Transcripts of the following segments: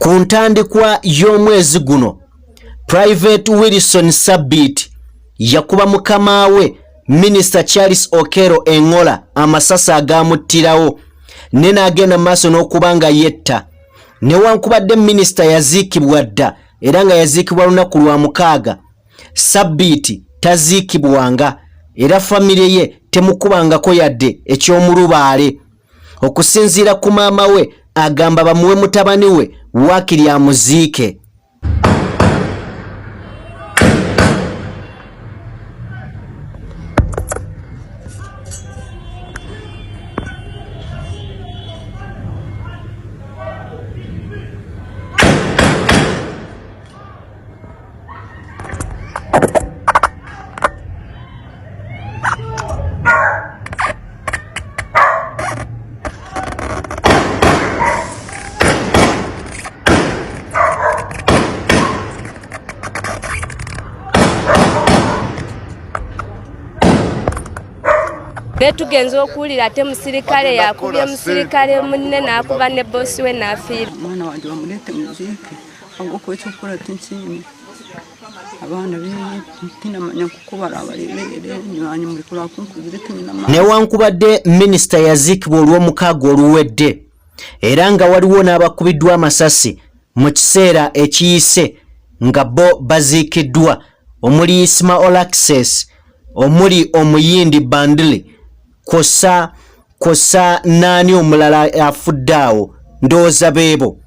Ku ntandikwa y'omwezi guno, Private Wilson Sabiiti yakuba mukama we Minisita Charles Okello Engola amasasi agaamuttirawo ne n'agenda mu maaso n'okuba nga yetta. Newankubadde minisita yaziikibwa dda era nga yaziikibwa lunaku lwa mukaaga, Sabiiti taziikibwanga era famire ye temukubangako yadde eky'omulubaale. Okusinziira ku maama we agamba bamuwe mutabani we waakiri amuziike. Tugenze okuwulira ate musirikale yakubye musirikale munne n'akuba ne boosi we n'afiira. Omwana wange bamuleete muziike ahabw'okuba eky'okukora tinkiine. Abaana beye tinamanya nk'oku barabareeberere naanye murekure ku nkuzire tinyine amaani. Newankubadde minisita yaziikibwa Olwomukaaga oluwedde era nga waliwo n'abakubiddwa amasasi mu kiseera ekiyise nga bo baziikiddwa omuli Isma Olaxess, omuli Omuyindi Bandili kwossa kwossa naani omulala afudde awo, ndowooza beebo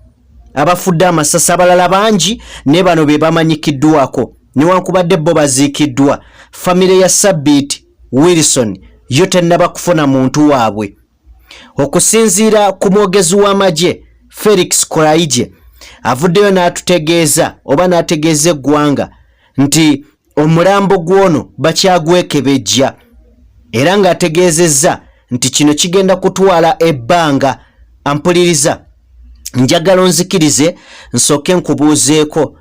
abafudde amasasi, abalala bangi naye bano be bamanyikiddwako. Newankubadde bo baziikiddwa, famire ya Sabiiti Wilson yo tennaba kufuna muntu waabwe. Okusinziira ku mwogezi w'amagye Felix Kulaigye avuddeyo n'atutegeeza oba n'ategeeza eggwanga nti omulambo gw'ono bakyagwekebejja era ng'ategeezezza nti kino kigenda kutwala ebbanga. Ampuliriza, njagala onzikirize nsooke nkubuuzeeko,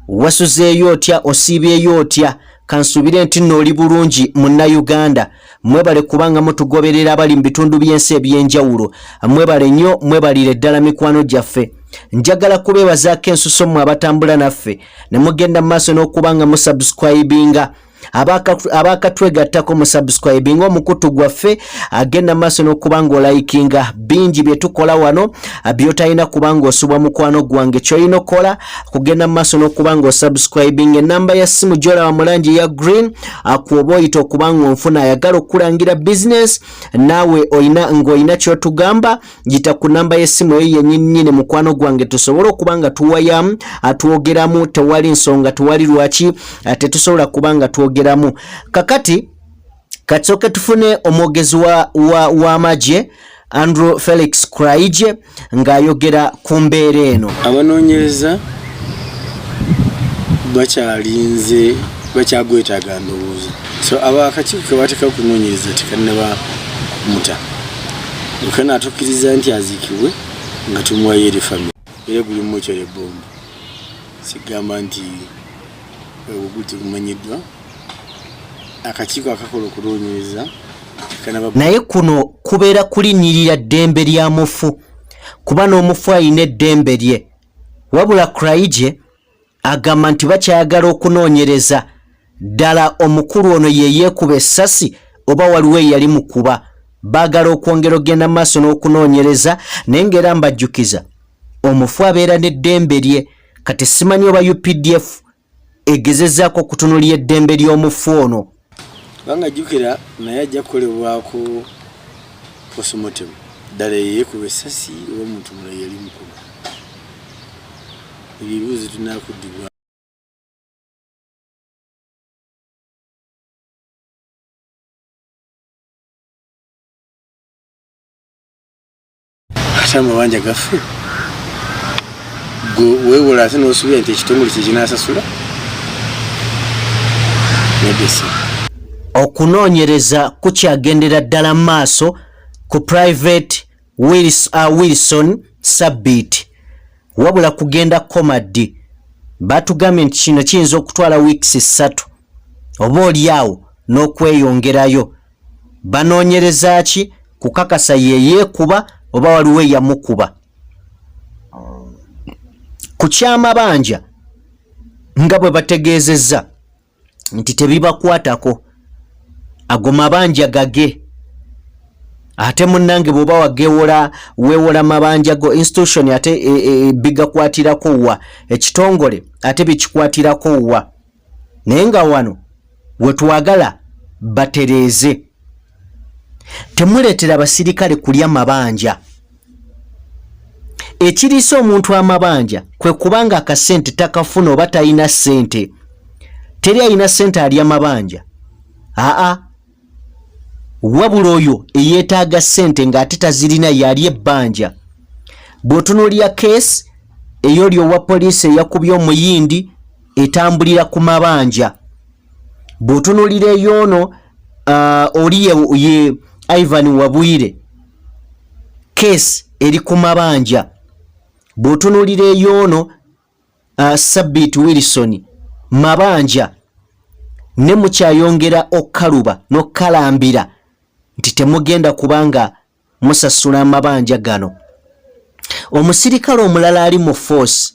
wasuzeeyo otya, osiibyeyo otya? Kansuubire nti nno oli bulungi munnayuganda. Mwebale kubanga mutugoberera abali mu bitundu by'ensi eby'enjawulo, mwebale nnyo, mwebalire ddala mikwano gyaffe. Njagala kubeebazaako ensuso mmwe abatambula naffe ne mugenda mu maaso n'okuba nga musubscribinga. Abakatwegattako musubscribinga omukutu gwaffe, agenda maaso n'okuba nga olayikinga bingi bye tukola wano by'otalina kuba nga osubwa. Mukwano gwange, ky'olina okukola kugenda mu maaso n'okuba nga osubscribinga. Enamba ya ssimu gy'olaba mu langi eya green kwoba oyita okuba nga onfuna. Ayagala okukulangira bizinesi naawe olina ng'olina ky'otugamba, yita ku namba y'essimu eyo yennyini, mukwano gwange, tusobole okuba nga tuwayamu, atwogeramu. Tewali nsonga, tewali lwaki tetusobola kuba nga twogeramu. Kakati kasooke tufune omwogezi w'amagye Andrew Felix Kulaigye ng'ayogera ku mbeera eno. Abanoonyereza bakyalinze, bakyagwetaaga ndowooza. So abakakiiko ke bateeka kunoonyereza tekannaba muta okana atukkiriza nti aziikibwe nga tumuwayo eri family. Era guli mukyere ebomba, sigamba nti oguli tegumanyiddwa. Akakiiko akakola okunoonyereza. Naye kuno kubeera kulinnyirira ddembe lya mufu, kuba n'omufu alina eddembe lye. Wabula Kulaigye agamba nti bakyayagala okunoonyereza ddala omukulu ono ye yeekuba essasi oba waliwo eyali mukuba. Baagala okwongera okugenda mu maaso n'okunoonyereza, naye ng'era mbajjukiza omufu abeera n'eddembe lye. Kati simanyi oba UPDF egezezaako okutunulira eddembe ly'omufu ono. Kubanga jjukira naye ajja kukolebwako postmortem, ddala yeyeekuba essasi oba omuntu mulala yali mukuba. Ebyo ebibuuzo tunakuddibwa. Ate amabanja gaffe gwe weewola ate n'osuubira nti ekitongole kye kinaasasula nedesi. Okunoonyereza kukyagendera ddala mu maaso ku Private Wilson Sabiiti, wabula kugenda kukoma ddi? Batugambye nti kino kiyinza okutwala wiikisi 3 oba oli awo n'okweyongerayo. Banoonyereza ki kukakasa ye yeekuba oba waliwo eyamukuba? Ku ky'amabanja nga bwe bategeezezza nti tebibakwatako, ago mabanja gage. Ate munnange bw'oba wagewola weewola mabanja go institution ate bigakwatirako wa? Ekitongole ate bikikwatirako wa? Naye nga wano wetwagala batereeze, temuleetera basirikale kulya mabanja. Ekiriisa omuntu amabanja kwe kubanga akasente takafuna oba talina ssente. Teri alina ssente alya mabanja, aa, wabula oyo eyeetaaga ssente ng'ate tazirina yali ebbanja. Bw'otunuulira keesi ey'oli owa poliisi eyakubye Omuyindi, etambulira ku mabanja. Bw'otunuulira ey'ono oli ye Ivan Wabwire, keesi eri ku mabanja. Bw'otunuulira ey'ono Sabit Wilson, mabanja. Ne mukyayongera okkaluba n'okkalambira nti temugenda kubanga musasula amabanja gano. Omusirikale omulala ali mu force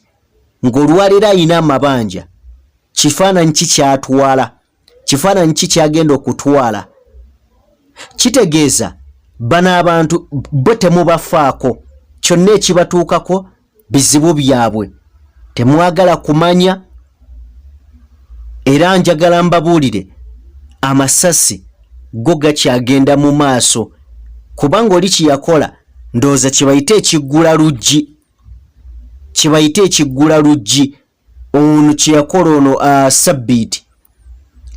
ng'olwaleero ayina amabanja, kifaananyi ki kyatwala? Kifaananyi ki kyagenda okutwala? Kitegeeza bano abantu bo temubafaako, kyonna ekibatuukako bizibu byabwe, temwagala kumanya. Era njagala mbabuulire, amasasi go gakyagenda mu maaso, kubanga oli kyeyakola ndowooza kyebayita ekiggula luggi, kyebayita ekiggula luggi. Ono kyeyakola ono sabbiiti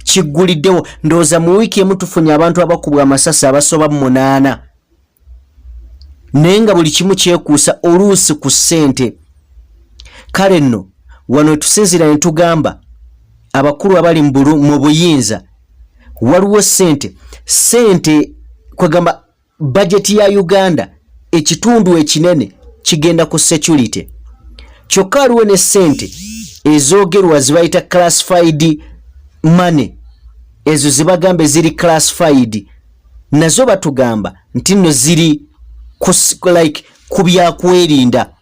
kigguliddewo. Ndowooza mu wiiki emu tufunye abantu abakubwa amasasi abasoba mu 8, naye nga buli kimu kyekuusa oluusi ku ssente. Kale nno wano tusinziira ne tugamba abakulu abali mu buyinza, waliwo ssente, ssente kwegamba bajeti ya Uganda ekitundu ekinene kigenda ku security, kyokka waliwo ne ssente ezoogerwa zibayita classified money. Ezo zibagamba eziri classified nazo batugamba nti nno ziri like ku byakwerinda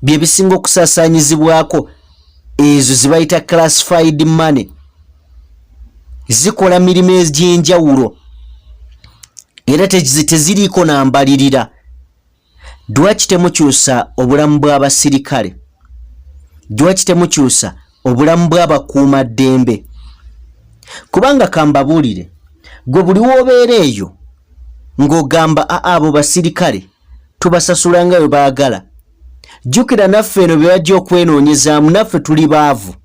bye bisinga okusaasaanyizibwako. Ezo zibayita classified money, zikola mirimu egy'enjawulo era teziriiko nambalirira. Lwaki temukyusa obulamu bw'abasirikale? Lwaki temukyusa obulamu bw'abakuumaddembe? Kubanga kambabuulire, gwe buli w'obeera eyo ng'ogamba abo basirikale tubasasula nga bwe baagala, jjukira naffe eno bye bajja okwenoonyezaamu, naffe tuli baavu.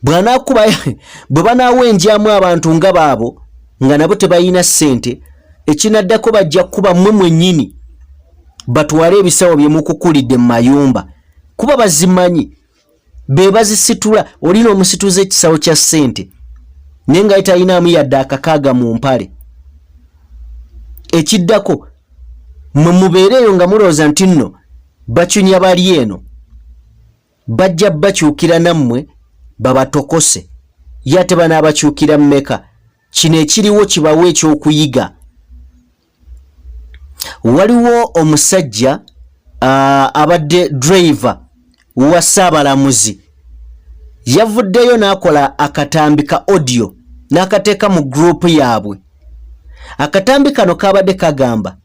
Bw'anaakuba bwe banaawenjamu abantu nga baabo nga nabo tebalina ssente, ekinaddako bajja kukuba mmwe mwennyini, batwale ebisawo bye mukukulidde mu mayumba, kuba bazimanyi be bazisitula. Olina omusituza ekisawo kya ssente naye nga talinaamu yadde akakaaga mu mpale. Ekiddako mwe mubeereeyo nga mulowooza nti nno bacunya bali eno, bajja bakyukira nammwe babatokose. Ye ate banaabakyukira mmeka? Kino ekiriwo kibawe ekyokuyiga. Waliwo omusajja abadde driver wa Ssaabalamuzi, yavuddeyo n'akola akatambi ka audio n'akateeka mu group yaabwe. Akatambi kano kabadde kagamba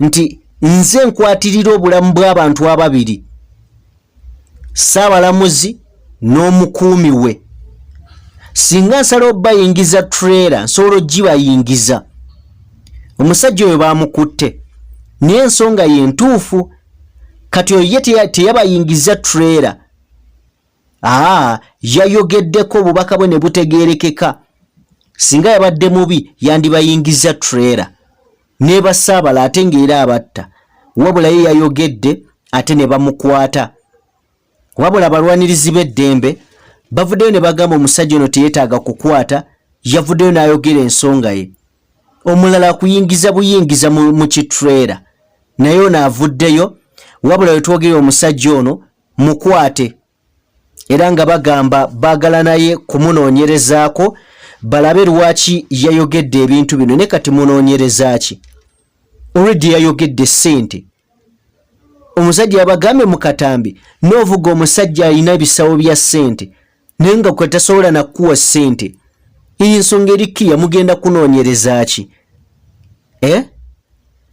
nti nze nkwatirira obulamu bw'abantu ababiri, Ssaabalamuzi n'omukuumi we. Singa nsala obayingiza trailer, nsobola ogibayingiza. Omusajja oyo bamukutte, naye ensonga ye ntuufu. Kati oyo ye teyabayingiza trailer, aa, yayogeddeko obubaka bwe ne butegeerekeka. Singa yabadde mubi yandibayingiza trailer n'ebasaabala ate ng'era abatta, wabula ye yayogedde ate ne bamukwata. Wabula abalwanirizi b'eddembe bavuddeyo ne bagamba omusajja ono teyeetaaga kukwata, yavuddeyo n'ayogera ensonga ye. Omulala akuyingiza buyingiza mu kitrailer, naye ono avuddeyo. Wabula wetwogera omusajja ono mukwate, era nga bagamba baagala naye kumunoonyerezaako balabe lwaki yayogedde ebintu bino. Ne kati munoonyereza ki? Already yayogedde ssente. Omusajja yabagambye mu katambi n'ovuga omusajja alina ebisawo bya ssente naye nga kwe tasobola nakuwa ssente. Eyo ensonga eri kkiya, mugenda kunoonyereza ki? Eh?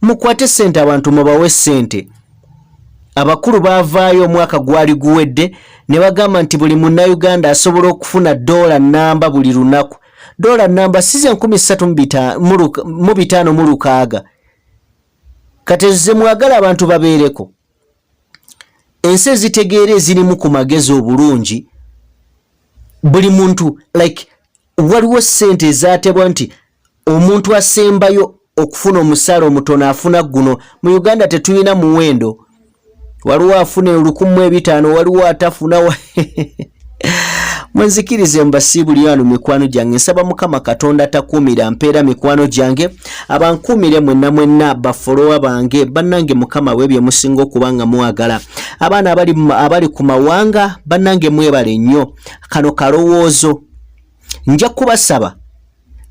Mukwate ssente abantu mubawe ssente. Abakulu baavaayo omwaka gwali guwedde ne bagamba nti buli munnayuganda asobola okufuna doola nnamba buli lunaku. Doola nnamba si ze 3506. Kati ezo ze mwagala abantu babeereko. Ensi ezitegeera ezirimu ku magezi obulungi, buli muntu, like, waliwo ssente ezaatebwa nti omuntu asembayo okufuna omusaala omutono afuna guno. Mu Uganda tetulina muwendo, waliwo afuna 1500, waliwo atafuna. Mwenzikirize mbasiibuli wano mikwano gyange. Nsaba Mukama Katonda takuumira mpeera mikwano gyange, abankuumire mwenna mwenna ba follower bange. Bannange, Mukama bwe bye musinga okuba nga mwagala. Abaana abali ku mawanga, bannange, mwebale nnyo. Kano kalowoozo nja kubasaba,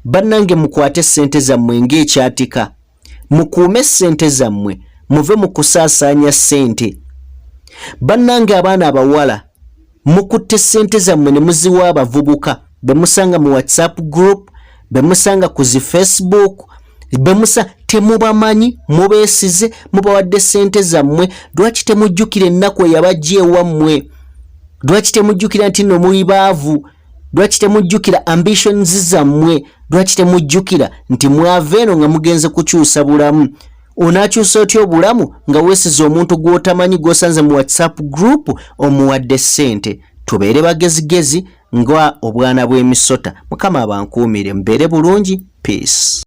bannange, mukwate ssente zammwe ng'ekyatika, mukuume ssente zammwe, muve mu kusaasaanya ssente. Bannange, abaana abawala, mukutte ssente zammwe ne muziwa abavubuka be musanga mu WhatsApp group, be musanga ku zi Facebook, bemusa temubamanyi, mubeesize, mubawadde ssente zammwe. Lwaki temujjukira ennaku eyabajja ewammwe? Lwaki temujjukira nti nno muli baavu? Lwaki temujjukira ambitions zammwe? Lwaki temujjukira nti mwava eno nga mugenze kukyusa bulamu? Onaakyusa otya obulamu nga weesize omuntu gw'otamanyi, gw'osanze mu WhatsApp group, omuwadde ssente? Tubeere bagezigezi nga obwana bw'emisota. Mukama abankuumire, mubeere bulungi. Peace.